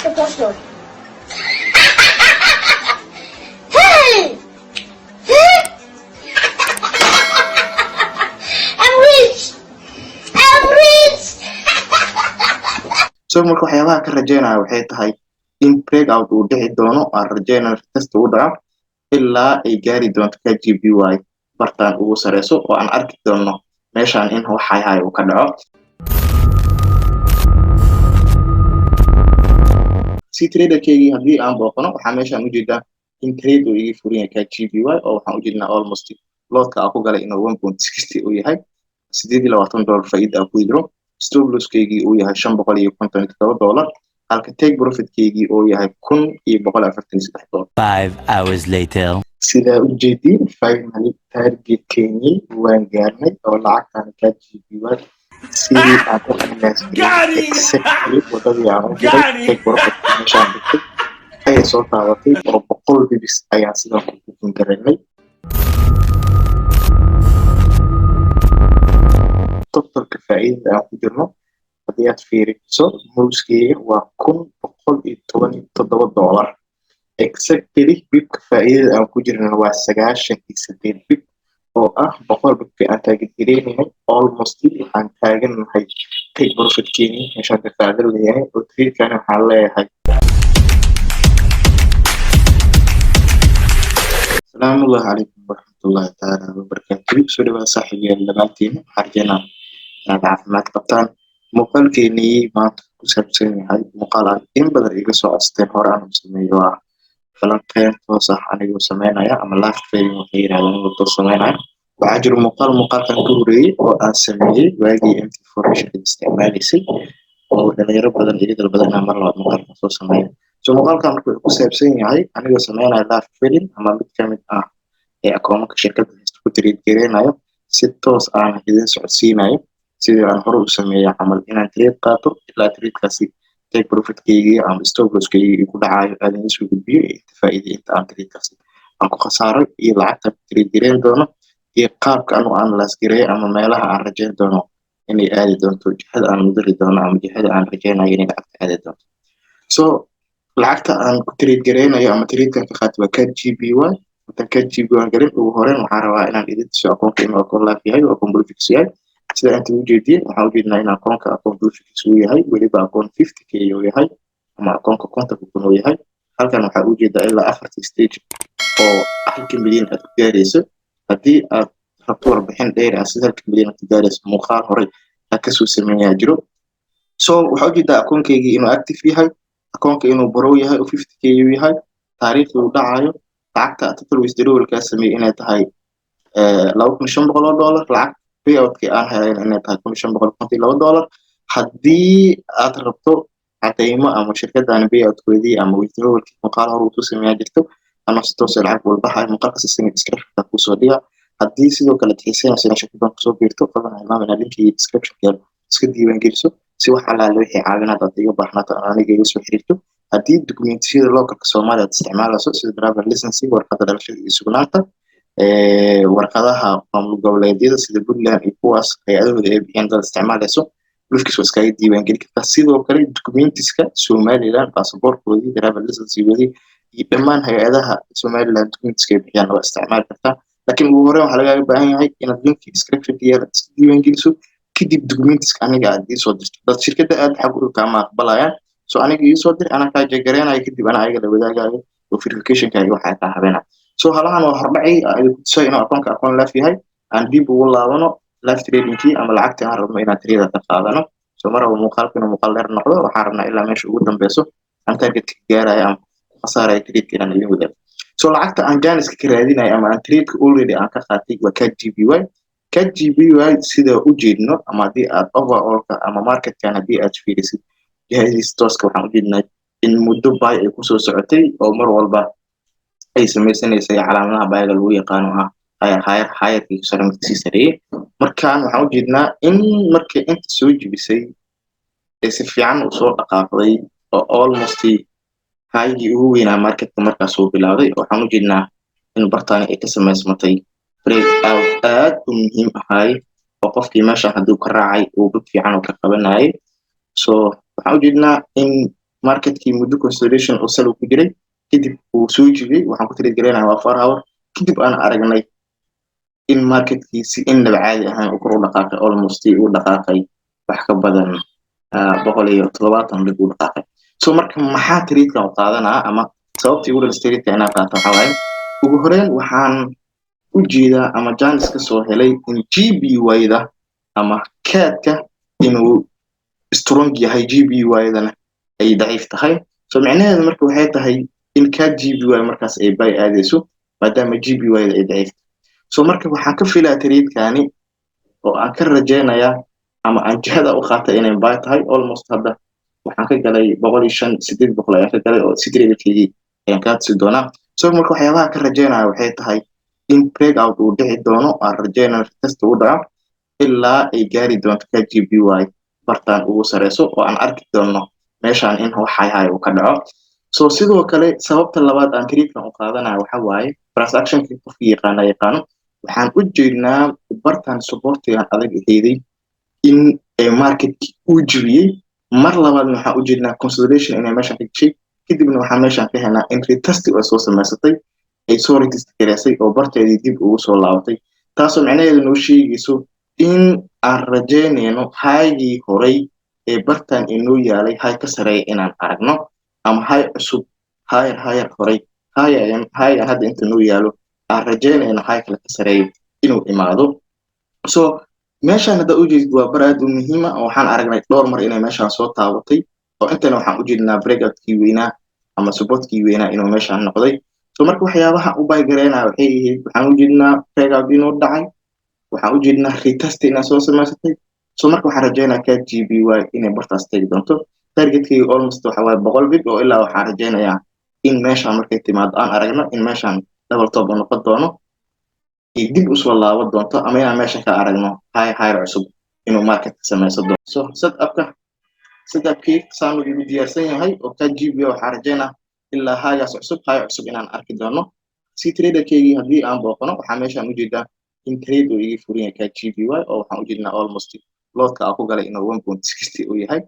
Iska qosol. Hey! Hey! I'm rich! I'm rich! So marka waxyaabaha ka rajeynaya waxay tahay in breakout uu dhici doono. Aan rajeynaya test uu dhaco ilaa ay gaari doonto CAD JPY bartaan ugu sareyso, oo aan arki doono meeshaan in wax high uu ka dhaco. CTraderkeygii haddii aan booqano, waxaa meeshaan ujeedaa in trade uu iga furan yahay CAD JPY, oo waxaan ujeednaa almost lotka aan ku galay inuu 1.60 uu yahay, $28 faa'iida aan ku jiro, stop losskeygii uu yahay $557, halka take profitkeygii uu yahay $1,143. 5 hours later. Sidaa ujeediin, finally targetkeenii waan gaarnay, oo lacagtan CAD JPY sidii aan u analyse, exactly wadadii aan u diray, take profit meeshaan dhigtay ayay soo taabatay, oo 100 pips ayaan sidaa ku booking garaynay. Totalka faa'iidada aan ku jirno, haddii aad fiiriso mousekeyga, waa $1,117 exactly. Pipka faa'iidada aan ku jirnana waa 98 pip, oo ah 100 pipkii aan target gareynaynay. Almost waxaan taagannahay take profitkeeni meeshaan ka qaadan leeyahay, oo tradekani waxaan leeyahay. Asalaamu calaykum waraxmatullaahi tacaala wabarakaatu. Soo dhawaada, saaxiibayaal, dhammaantiin. Waxaan rajeynaa inaad caafimaad qabtaan. Muuqaalkeenii maanta ku saabsan yahay muuqaal aad in badan iga soo codsateen, hore aan u sameeyo, ah falanqeyn toos ah anigoo sameynaya, ama live trading waxay yidhahdaan, inuu toos sameynaya. Waxaa jira muuqaal muuqaalkan ka horeeyey oo aan sameeyey waagii MT4 shirkad isticmaalaysay, oo dhalinyaro badan iga dalbadan inaan mar labaad muuqaalkan soo sameeyo. So muuqaalkan marka wuxuu ku saabsan yahay anigoo sameynaya live trading, ama mid ka mid ah ee akoomanka shirkadda haysta ku trade gareynayo, si toos aan idin socodsiinayo, sidii aan hore u sameeya camal, inaan trade qaato ilaa tradekaasi take profitkeygii ama stop losskeygii ku dhacayo aan idin soo gudbiyo, iyo inta faa'iida, inta aan tradekaasi aan ku khasaaray, iyo lacagta ku trade gareyn doono, iyo qaabka aan u analyse gareeyo, ama meelaha aan rajeyn doono inay aadi doonto, jihada aan mudiri doono ama jihada aan rajeynayo inay lacagta aadi doonto. So lacagta aan ku trade gareynayo ama tradekan ka qaato waa CAD JPY. Intaan CAD JPY galin, ugu horeyn waxaan rabaa inaan idin tuso akoonka inuu akoon live yahay oo akoon BluFX yahay. Sida inta ujeediyey, waxaan ujeednaa in akoonka akoon BluFX uu yahay, weliba akoon 50K uu yahay, ama akoonka 50,000 uu yahay. Halkan waxaa ujeedaa ilaa afartii stage oo halka milyan aad ku gaarayso. Haddii aad rabto warbixin dheer ah sida halka milyan aad ku gaarayso, muuqaal horey aad kasoo sameeyaa jiro. So waxaa ujeedaa akoonkeygii inuu active yahay, akoonka inuu pro yahay oo 50K uu yahay, taariikhda uu dhacayo, lacagta total withdrawalkaa sameeyey inay tahay $2,500, lacag payoutkii aan helay inay tahay $1,552. Haddii aad rabto cadeymo ama shirkadani payoutkoodii ama withdrawalkii, muuqaal hore uu soo sameeyaa jirto, ama si toos ah lacag walbaxayo, muuqaalkaas isaga descriptionka kusoo dhiga. Haddii sidoo kale xiiseynayso inaad shirkaddan kusoo biirto, fadlan ha hilmaamin inaad linkii descriptionka yaalo iska diiwaan geliso, si wax allaale wixii caawinaad aad iga baahnaato aniga iga soo xiriirto. Haddii dukumentiyada localka Soomaaliya aad isticmaalayso, sida driver license, warqadda dhalashada iyo sugnaanta, warqadaha maamul goboleedyada sida Puntland iyo kuwaas hay-adahooda ay bixiyaan dad isticmaalayso, BluFX waa iskaga diiwaan geli kartaa. Sidoo kale documentiska Somaliland, baasaboorkoodii, driver licensegoodii iyo dhammaan hay-adaha Somaliland documentiska ay bixiyaan waa isticmaali kartaa. Laakiin ugu horreyn waxaa lagaaga baahan yahay inaad linki descriptionka yaala iska diiwaan geliso, kadib documentiska aniga aad iisoo dirto. Dad shirkadda aad xag u kaama aqbalayaan, so aniga iisoo dir, anaa kaa check gareynayo, kadib anaa ayaga la wadaagayo oo verificationkaaga waxaa kaa habeenaya. So halahan waa hordhacay ay ku tusay inuu akoonka akoon live yahay. Aan dib ugu laabano live tradingkii ama lacagtii aan rabno inaan trade ka qaadano. So mar rabo muuqaalka inuu muuqaal dheer noqdo. Waxaan rabnaa ilaa meesha ugu dambeyso aan targetka gaarayo ama ku khasaarayo tradeka inaan idin wadaago. So lacagta aan janiska ka raadinayo ama aan tradeka already aan ka qaatay waa CAD JPY. CAD JPY sida u jeedno, ama haddii aad overallka ama marketkan haddii aad fiirisid jihadiisa tooska, waxaan ujeednaa in muddo buy ay kusoo socotay, oo mar walba ay samaysanaysay calaamadaha buyga lagu yaqaano, ah higher higher, higherkii sare mid kasii sareeyey. Markaan waxaan ujeednaa in markay inta soo jibisay ee si fiican usoo dhaqaaqday, oo almost highgii ugu weynaa marketka markaas uu bilowday, waxaan ujeednaa in bartaani ay ka samaysmatay break out aad u muhiim ahay, oo qofkii meeshan hadduu ka raacay uu dad fiican oo ka qabanayay. So waxaan ujeednaa in Marketkii muddo consolidation oo sal ku jiray kadib uu soo jibiyey. Waxaan ku trade garaynaya waa 4 hour. Kadib aan aragnay in marketkii si innaba caadi ahaan uu kor u dhaqaaqay, almost uu dhaqaaqay wax ka badan 170 pip uu dhaqaaqay. So marka maxaa tradekan u qaadanaa ama sababtii ugu dhalis tradeka inaan qaato waxaa waaye, ugu horeyn waxaan u jeedaa ama chance ka soo helay in JPY-da ama CAD-ka inuu strong yahay, JPY-dana ay daciif tahay. So micnaheedu marka waxay tahay in CAD JPY markaas ay buy aadayso, maadaama JPY-da ay daciif tahay. So marka waxaan ka filaa tradekani oo aan ka rajaynayaa ama aan jihada u qaatay inay buy tahay. Almost hadda waxaan ka galay 105,800 ayaan ka galay, oo cTraderkeygii ayaan kaa tusi doonaa. So marka waxyaabaha ka rajaynaya waxay tahay in breakout uu dhici doono, aan rajaynayo test uu dhaco ilaa ay gaari doonto CAD JPY bartaan ugu sareyso, oo aan arki doono meeshaan in waxay uu ka dhaco. So sidoo kale sababta labaad aan tradekan u qaadanayo waxa waaye price actionka. Qofkii yaqaana yaqaano, waxaan u jeednaa bartan supportigan adag aheyday in marketkii uu jibiyey. Mar labaadna waxaan u jeednaa consolidation inay meeshan ka gashay. Kadibna waxaan meeshan ka helnaa in retest ay soo samaysatay, ay soo retest gareysay oo barteedii dib ugu soo laabatay, taasoo micnaheedu noo sheegayso in aan rajaynayno highgii horay ee bartan inoo yaalay high ka sareeya inaan aragno, ama high cusub, higher higher horay high high hadda inta noo yaalo aan rajaynayno high kale ka sareeyo inuu imaado. So meeshaan hadda ujeedid waa bar aad u muhiima, oo waxaan aragnay dhowr mar inay meeshaan soo taabatay, oo intana waxaan ujeednaa breakoutkii weynaa ama supportkii weynaa inuu meeshaan noqday. So marka waxyaabaha u buy gareynaya waxay ahayd, waxaan ujeednaa breakout inuu dhacay, waxaan ujeednaa retest inaa soo samaysatay. So marka waxaan rajaynaya CAD JPY inay bartaas tegi doonto. Targetkayga almost waxa waaye 100 pip, oo ilaa waxaan rajaynayaa in meeshaan markay timaado aan aragno in meeshaan double top uu noqon doono, ay dib usoo laaban doonto, ama inaan meeshan ka aragno high higher cusub inuu marketka samaysan doono. So setupkii saanu igu diyaarsan yahay, oo CAD JPY waxaan rajaynaa ilaa highgaas cusub, high cusub inaan arki doono. cTraderkeygii haddii aan booqano, waxaa meeshaan ujeedaa in trade uu iga furan yahay CAD JPY, oo waxaan ujeednaa almost lotka aan ku galay inuu 1.60 uu yahay,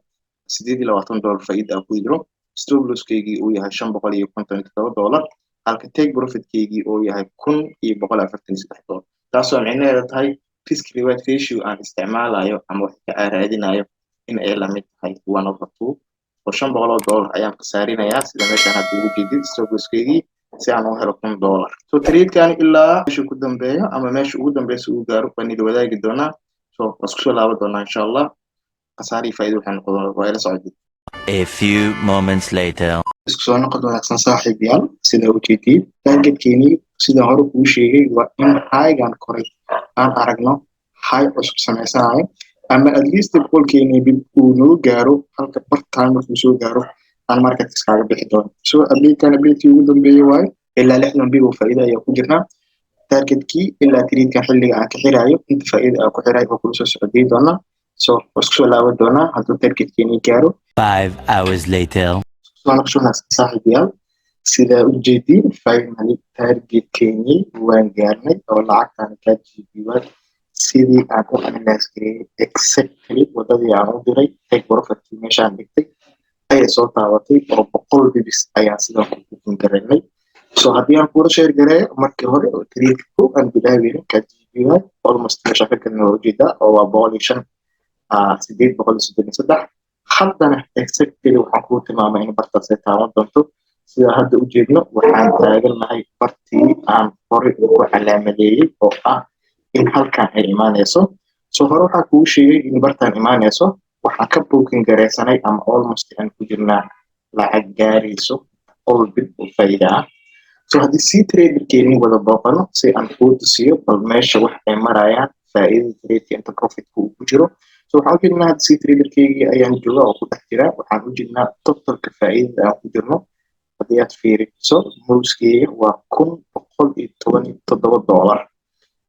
$28 faa'iida aan ku jiro, stop losskeygii uu yahay $557, halka take profitkeygii uu yahay $1,143, taasoo micnaheedu tahay risk reward ratio aan isticmaalayo ama wax ka raadinayo in ay lamid tahay 1/2, oo $500 ayaan khasaarinayaa, sida meeshaan hadda ugu jeedid stop losskeygii, si aan u helo $1,000. So tradekani ilaa meesha ku dambeeyo ama meesha ugu dambeysa uu gaaro waan ila wadaagi doonaa. So waa isku soo laaban doonaa insha Allah. Khasaarihii faa'iido waxay noqon waa ila socodid. A few moments later. Isku soo noqod wanaagsan, saaxiibayaal. Sida ujeedid, targetkeenii sida hore kuu sheegay waa in highgan koray aan aragno high cusub samaysanayo, ama at least 100-keenii pip uu noo gaaro, halka bartaan markuu soo gaaro aan market iskaga bixi doono. So updatekan updatekii ugu dambeeyey waayo, ilaa 60 pip oo faa'iido ayaa ku jirnaa. Targetkii ilaa tradekan xilliga aan ka xiraayo, inta faa'iida aan ku xirayo oo kula soo socodii doonaa. So waa isku soo laaban doonaa hadduu targetkeenii gaaro. 5 hours later. Soo noqosho wanaagsan, saaxiibayaal. Sidaa u jeediin, finally targetkeenii waan gaarnay, oo lacagtan CAD JPY sidii aan u analyse gareeyay, exactly wadadii aan u diray, take profitkii meeshaan dhigtay ayay soo taabatay, oo 100 pips ayaan sidaa ku booking gareynay. So haddii aan kula share gareeyo, markii hore oo tradeka kow aan bilaabeynin, CAD JPY almost meeshaan ka galnay waa ujeedaa, oo waa 105,833. Haddana exactly waxaan kuu tilmaamay in bartaas ay taaban doonto. Sida hadda u jeedno, waxaan taagannahay bartii aan horey ugu calaamadeeyey, oo ah in halkan ay imaanayso. So hore waxaa kugu sheegay in bartaan imaanayso. Waxaan ka booking garaysanay ama almost aan ku jirnaa lacag gaarayso 100 pip oo faa'iida ah. So haddii cTraderkeeni wada booqano si aan kuu tusiyo bal meesha wax ay marayaan, faa'iidada tradeka, inta profitka uu ku jiro. So waxaan ujeednaa hadda cTraderkeygii ayaan jooga oo ku dhex jira. Waxaan ujeednaa totalka faa'iidada aan ku jirno. Haddii aad fiiriso mousekeyga, waa $1,117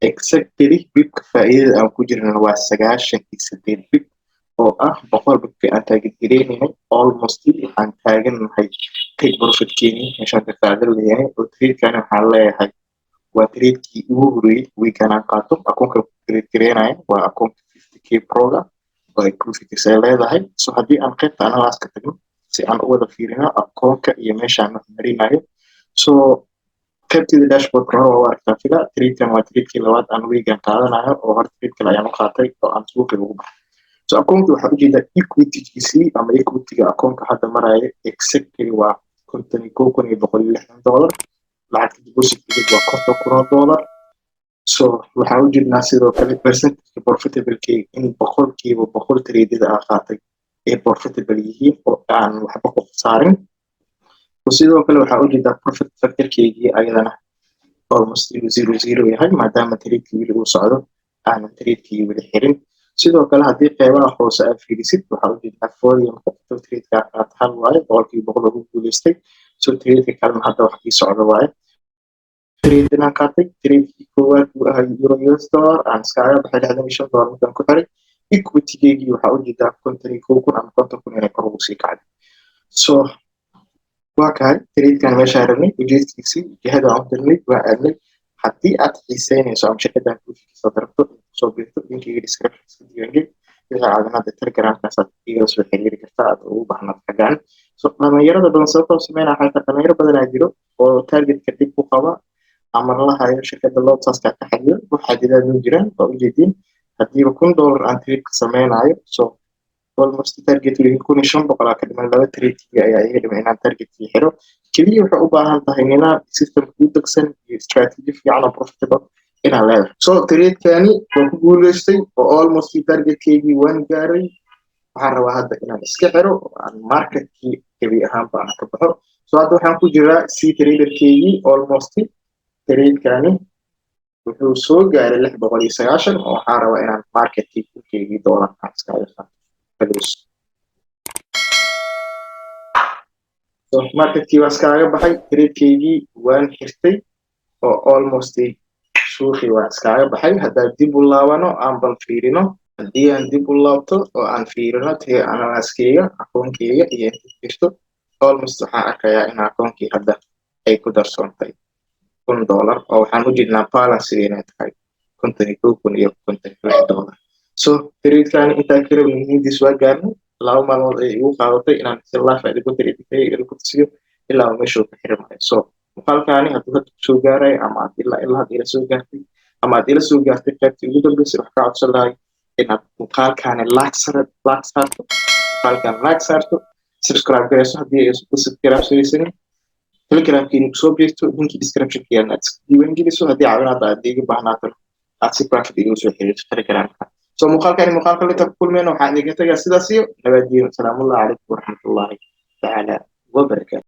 exactly. Pipka faa'iidada aan ku jirnana waa 98 pip, oo ah 100 pipka aan target gareynaynay. Almost waxaan taagannahay take profitkeeni meeshaan ka qaadan leeyahay, oo tradekani waxaan leeyahay waa tradekii ugu horeeyey weekan aan qaato. Akoonka ku trade gareynaya waa akoonka 50K Proga oo ay profits ay leedahay. So haddii aan qaybta analysis ka tagno, Si aan u wada fiirino akoonka iyo meeshaan wax marinayo. So qaybteeda dashboardka hore waa u aragtaa fila. Tradekan waa tradekii labaad aan weegan qaadanayo, oo hore trade kale ayaan u qaatay oo aan suuqii ugu baxay. So akoonki waxaa ujeedaa equitygiisii ama equityga akoonka hadda maraya exactly waa $51,160. Lacagta depositkeed waa $50,000. So waxaan u jeednaa sidoo kale percentageka profitablekeyga in 100% tradeada aan qaatay ay profitable yihiin oo aan waxba ku khasaarin. Sidoo kale waxaa ujeedaa profit factorkeygii ayadana almost inuu zero zero yahay, maadaama tradekii weli uu socdo, aanan tradekii weli xirin. Sidoo kale haddii qeybaha hoose aad fiirisid, waxaa ujeedaa volume-ka tradeka qaata hal waaye, 100% ugu guuleystay. So tradeka kalena hadda wax kii socdo waaye. Trade inaan qaatay, tradekii koowaad uu ahay euro US dollar, aan iskaga baxay $65 markaan ku xiray. Equitygeygii waxaa ujeedaa 51,000 ama 50,000 inay kor ugu sii kacday. So waa kahay tradekan meeshaan rabnay, ujeedkiisii jihada aan u dirnay waa aadnay. Haddii aad xiiseynayso ama shirkaddan kufikiisa aad rabto inaad kusoo biirto, linkiga description iska diiwaangeli. Wixii caawinaada Telegramkaas aad igala soo xiriiri kartaa aad ugu bahnaad xaggaan. So dhalinyarada badan sababtoo sameynaa waxay tahay dhalinyaro badanaa jiro oo targetka dhib ku qaba ama la hayo shirkadda Lotuska ka xadido. Wax xadidaad ma jiraan, waa ujeediin. Haddiiba $1,000 aan trade ka sameynayo, so almost target 1,500 aa ka dhiman, laba trade ayaa iga dhiman inaan targetkii xiro. Keliya waxay u baahan tahay nidaam system kuu degsan iyo strategy fiican oo profitable inaad leedahay. So tradekani waan ku guuleystay oo almost targetkeygii waan gaaray. Waxaan rabaa hadda inaan iska xiro oo aan marketkii gebi ahaanba aan ka baxo. So hadda waxaan ku jiraa cTraderkeygii. Almost tradekani wuxuu soo gaaray 690, oo waxaan rabaa inaan marketkii kulkeygii doolarkaan iskaga qaato close. So marketkii waa iskaga baxay, tradekeygii waan xirtay oo almost suuqii waa iskaga baxay. Haddaan dib u laabano, aan bal fiirino, haddii aan dib u laabto oo aan fiirino analysiskeyga, akoonkeyga iyo inta jirto, almost waxaan arkayaa in akoonkii hadda ay ku darsoontay $1,000, oo waxaan u jeednaa balancega inay tahay $51,056. So tradekani intaan ka rabnay muhiimadiis waa gaarnay. 2 maalmood ayay igu qaadatay inaan si live idinku trade ku tusiyo ilaa uu meeshuu ka xirmayo. So muuqaalkaani hadduu hadda kusoo gaaray ama aad ilaa hadda ila soo gaartay ama aad ila soo gaartay qaybtii ugu dambeysay, wax ka codsan lahay inaad muuqaalkaani like saarto, muuqaalkan like saarto, subscribe garayso haddii ay ku subscribe saraysanin, Telegramkiina kusoo biirto, linkii descriptionka aad iska diiwaan geliso. Haddii caawinaad aad iga baahnaatana, aad si private igu soo xiriirto Telegramka. So muuqaalkani muuqaalka linta ku kulmeyna, waxaan idinka tagaa sidaas iyo nabadgelyo. Asalaamullahi calaykum waraxmatullahi tacaala wabarakaatu.